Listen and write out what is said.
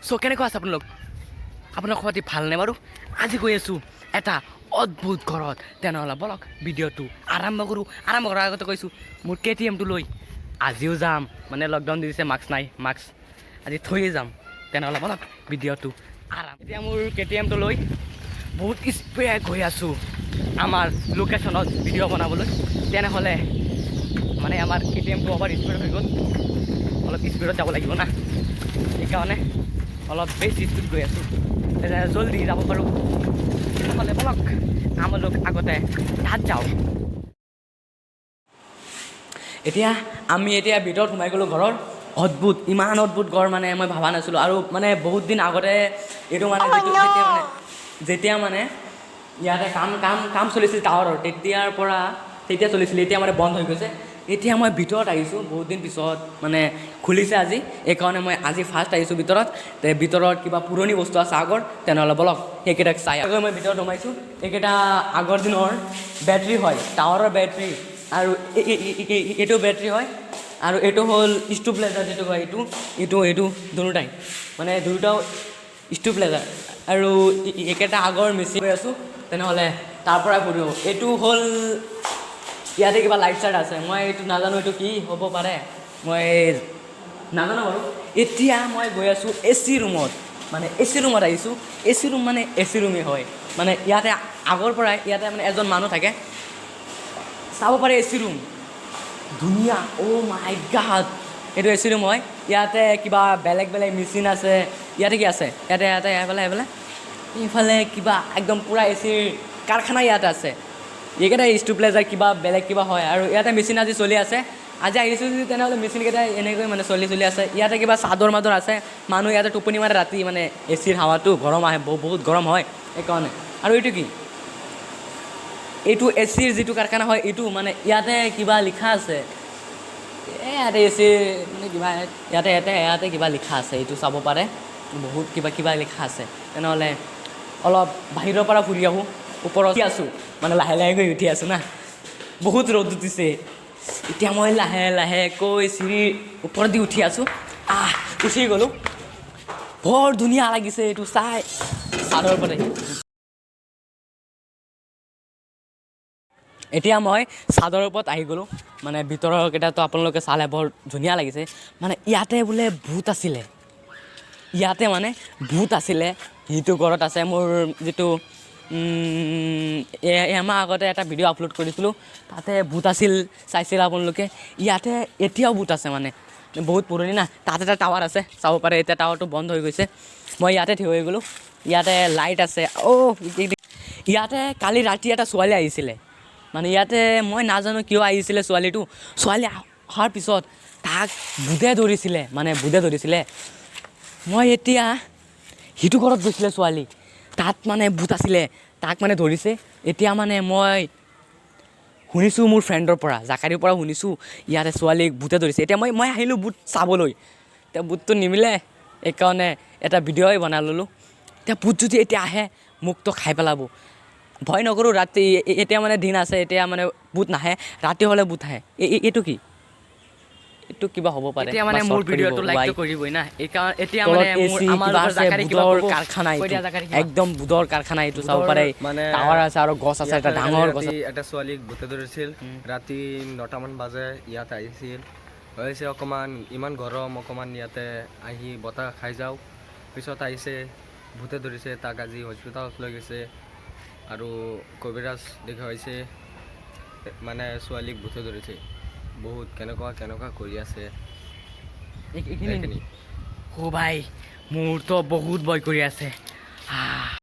চ' কেনেকুৱা আছে আপোনালোক? আপোনাৰ খবৰ ভালনে বাৰু? আজি গৈ আছোঁ এটা অদ্ভুত ঘৰত। তেনেহ'লে বলক, ভিডিঅ'টো আৰম্ভ কৰোঁ। আৰম্ভ কৰাৰ আগতে কৈছোঁ, মোৰ কেটিএমটো লৈ আজিও যাম। মানে লকডাউন দি দিছে, মাস্ক নাই, মাস্ক আজি থৈয়ে যাম। তেনেহ'লে বলক, ভিডিঅ'টো আৰম্ভ। এতিয়া মোৰ কেটিএমটো লৈ বহুত স্পীড গৈ আছোঁ আমাৰ লোকেশ্যনত ভিডিঅ' বনাবলৈ। তেনেহ'লে মানে আমাৰ কেটিএমটো অভাৰ স্পীড হৈ গ'ল। অলপ স্পীডত যাব লাগিব না, সেইকাৰণে অলপ বেছি স্পীড গৈ আছোঁ, তেতিয়া জল্দি যাব পাৰোঁ। তেনেহ'লে বলক, আমালোক আগতে তাত যাওঁ। এতিয়া আমি এতিয়া ভিতৰত সোমাই গ'লোঁ ঘৰৰ। অদ্ভুত, ইমান অদ্ভুত ঘৰ মানে মই ভবা নাছিলোঁ। আৰু মানে বহুত দিন আগতে এইটো মানে যিটো যেতিয়া মানে ইয়াতে কাম কাম কাম চলিছিল টাৱাৰৰ, তেতিয়াৰ পৰা তেতিয়া চলিছিল। এতিয়া মানে বন্ধ হৈ গৈছে। এতিয়া মই ভিতৰত আহিছোঁ বহুত দিন পিছত, মানে খুলিছে আজি, এইকাৰণে মই আজি ফাৰ্ষ্ট আহিছোঁ ভিতৰত। তে ভিতৰত কিবা পুৰণি বস্তু আছে আগৰ। তেনেহ'লে বলক, সেইকেইটাক চাই আকৌ মই ভিতৰত সোমাইছোঁ। এইকেইটা আগৰ দিনৰ বেটাৰী হয়, টাৱাৰৰ বেটাৰী। আৰু এইটো বেটাৰী হয় আৰু এইটো হ'ল ষ্টেবিলাইজাৰ যিটো কয়, এইটো এইটো এইটো দুয়োটাই মানে দুয়োটাও ষ্টেবিলাইজাৰ। আৰু এইকেইটা আগৰ মেচিন। গৈ আছোঁ, তেনেহ'লে তাৰ পৰাই ফুৰিব। এইটো হ'ল ইয়াতে কিবা লাইট চাইট আছে, মই এইটো নাজানো, এইটো কি হ'ব পাৰে মই নাজানো বাৰু। এতিয়া মই গৈ আছোঁ এ চি ৰুমত, মানে এ চি ৰুমত আহিছোঁ। এ চি ৰুম মানে এ চি ৰুমেই হয়। মানে ইয়াতে আগৰ পৰাই ইয়াতে মানে এজন মানুহ থাকে। চাব পাৰে, এ চি ৰুম ধুনীয়া। অ' মাই গাড, এইটো এ চি ৰুম হয়। ইয়াতে কিবা বেলেগ বেলেগ মেচিন আছে। ইয়াতে কি আছে? ইয়াতে ইয়াতে এইফালে এইফালে এইফালে কিবা একদম পূৰা এ চিৰ কাৰখানা ইয়াতে আছে। এইকেইটা ষ্টেবিলাইজাৰ কিবা বেলেগ কিবা হয়। আৰু ইয়াতে মেচিন আজি চলি আছে। আজি আহিছোঁ যদি তেনেহ'লে মেচিনকেইটা এনেকৈ মানে চলি চলি আছে। ইয়াতে কিবা চাদৰ মাদৰ আছে। মানুহ ইয়াতে টোপনি মাৰে ৰাতি, মানে এ চিৰ হাৱাটো গৰম আহে, বহুত গৰম হয় সেইকাৰণে। আৰু এইটো কি? এইটো এ চিৰ যিটো কাৰখানা হয় এইটো। মানে ইয়াতে কিবা লিখা আছে। এই ইয়াতে এ চিৰ মানে কিবা ইয়াতে ইয়াতে ইয়াতে কিবা লিখা আছে, এইটো চাব পাৰে। বহুত কিবা কিবা লিখা আছে। তেনেহ'লে অলপ বাহিৰৰ পৰা ফুৰি আহোঁ। ওপৰত উঠি আছোঁ, মানে লাহে লাহেকৈ উঠি আছোঁ না, বহুত ৰ'দ উঠিছে। এতিয়া মই লাহে লাহেকৈ চিৰিৰ ওপৰত দি উঠি আছোঁ। আহ, উঠি গ'লোঁ। বৰ ধুনীয়া লাগিছে এইটো চাই চাদৰ ওপৰতে। এতিয়া মই চাদৰ ওপৰত আহি গ'লোঁ। মানে ভিতৰৰ কেইটাতো আপোনালোকে চালে, বৰ ধুনীয়া লাগিছে। মানে ইয়াতে বোলে ভূত আছিলে, ইয়াতে মানে ভূত আছিলে। সিটো ঘৰত আছে। মোৰ যিটো এমাহ আগতে এটা ভিডিঅ' আপলোড কৰিছিলোঁ, তাতে ভূত আছিল, চাইছিল আপোনালোকে। ইয়াতে এতিয়াও ভূত আছে, মানে বহুত পুৰণি না। তাত এটা টাৱাৰ আছে, চাব পাৰে। এতিয়া টাৱাৰটো বন্ধ হৈ গৈছে। মই ইয়াতে থিয় হৈ গ'লোঁ। ইয়াতে লাইট আছে। অ', ইয়াতে কালি ৰাতি এটা ছোৱালী আহিছিলে। মানে ইয়াতে মই নাজানো কিয় আহিছিলে ছোৱালীটো। ছোৱালী অহাৰ পিছত তাক ভূতে ধৰিছিলে, মানে ভূতে ধৰিছিলে। মই এতিয়া সিটো ঘৰত গৈছিলে ছোৱালী, তাত মানে ভূত আছিলে, তাক মানে ধৰিছে। এতিয়া মানে মই শুনিছোঁ মোৰ ফ্ৰেণ্ডৰ পৰা, জাকাৰীৰ পৰা শুনিছোঁ, ইয়াতে ছোৱালীক ভূতে ধৰিছে। এতিয়া মই আহিলোঁ ভূত চাবলৈ। এতিয়া ভূতটো নিমিলে, সেইকাৰণে এটা ভিডিঅ'ই বনাই ল'লোঁ। এতিয়া ভূত যদি এতিয়া আহে, মোকতো খাই পেলাব। ভয় নকৰোঁ ৰাতি। এতিয়া মানে দিন আছে, এতিয়া মানে ভূত নাহে। ৰাতি হ'লে ভূত আহে। এইটো কি? এইটো কিবা হ'ব পাৰে। এতিয়া মানে বা মোৰ short কৰিব, ভিডিঅ'টো ৱাই। লাইকটো কৰিবই না, এইকাৰণে এতিয়া তলত মানে মোৰ এচি আমাৰ কিবা লগৰ আছে। জাকাৰী কিবা ভূতৰ ক'ব। কাৰখানা কৈ এইটো। দিয়া জাকাৰী কিবা। একদম ভূতৰ কাৰখানা এইটো, চাব ভূতৰ পাৰে। মানে টাৱাৰ আছে আৰু গছ আছে, এটা ইয়াতে ডাঙৰ গছ। ৰাতি এটা ছোৱালীক ভূতে ধৰিছিল। ৰাতি 9টামান বাজে ইয়াত আহিছিল। হৈছে অকণমান ইমান গৰম, অকণমান ইয়াতে আহি বতাহ খাই যাওঁ। পিছত আহিছে, ভূতে ধৰিছে তাক। আজি হস্পিটেলত লৈ গৈছে আৰু কবিৰাজ দেখুৱাইছে। মানে ছোৱালীক ভূতে ধৰিছে, বহুত কেনেকুৱা কেনেকুৱা কৰি আছে। এইখিনি। এইখিনি। অ' ভাই, মোৰতো বহুত ভয় কৰি আছে।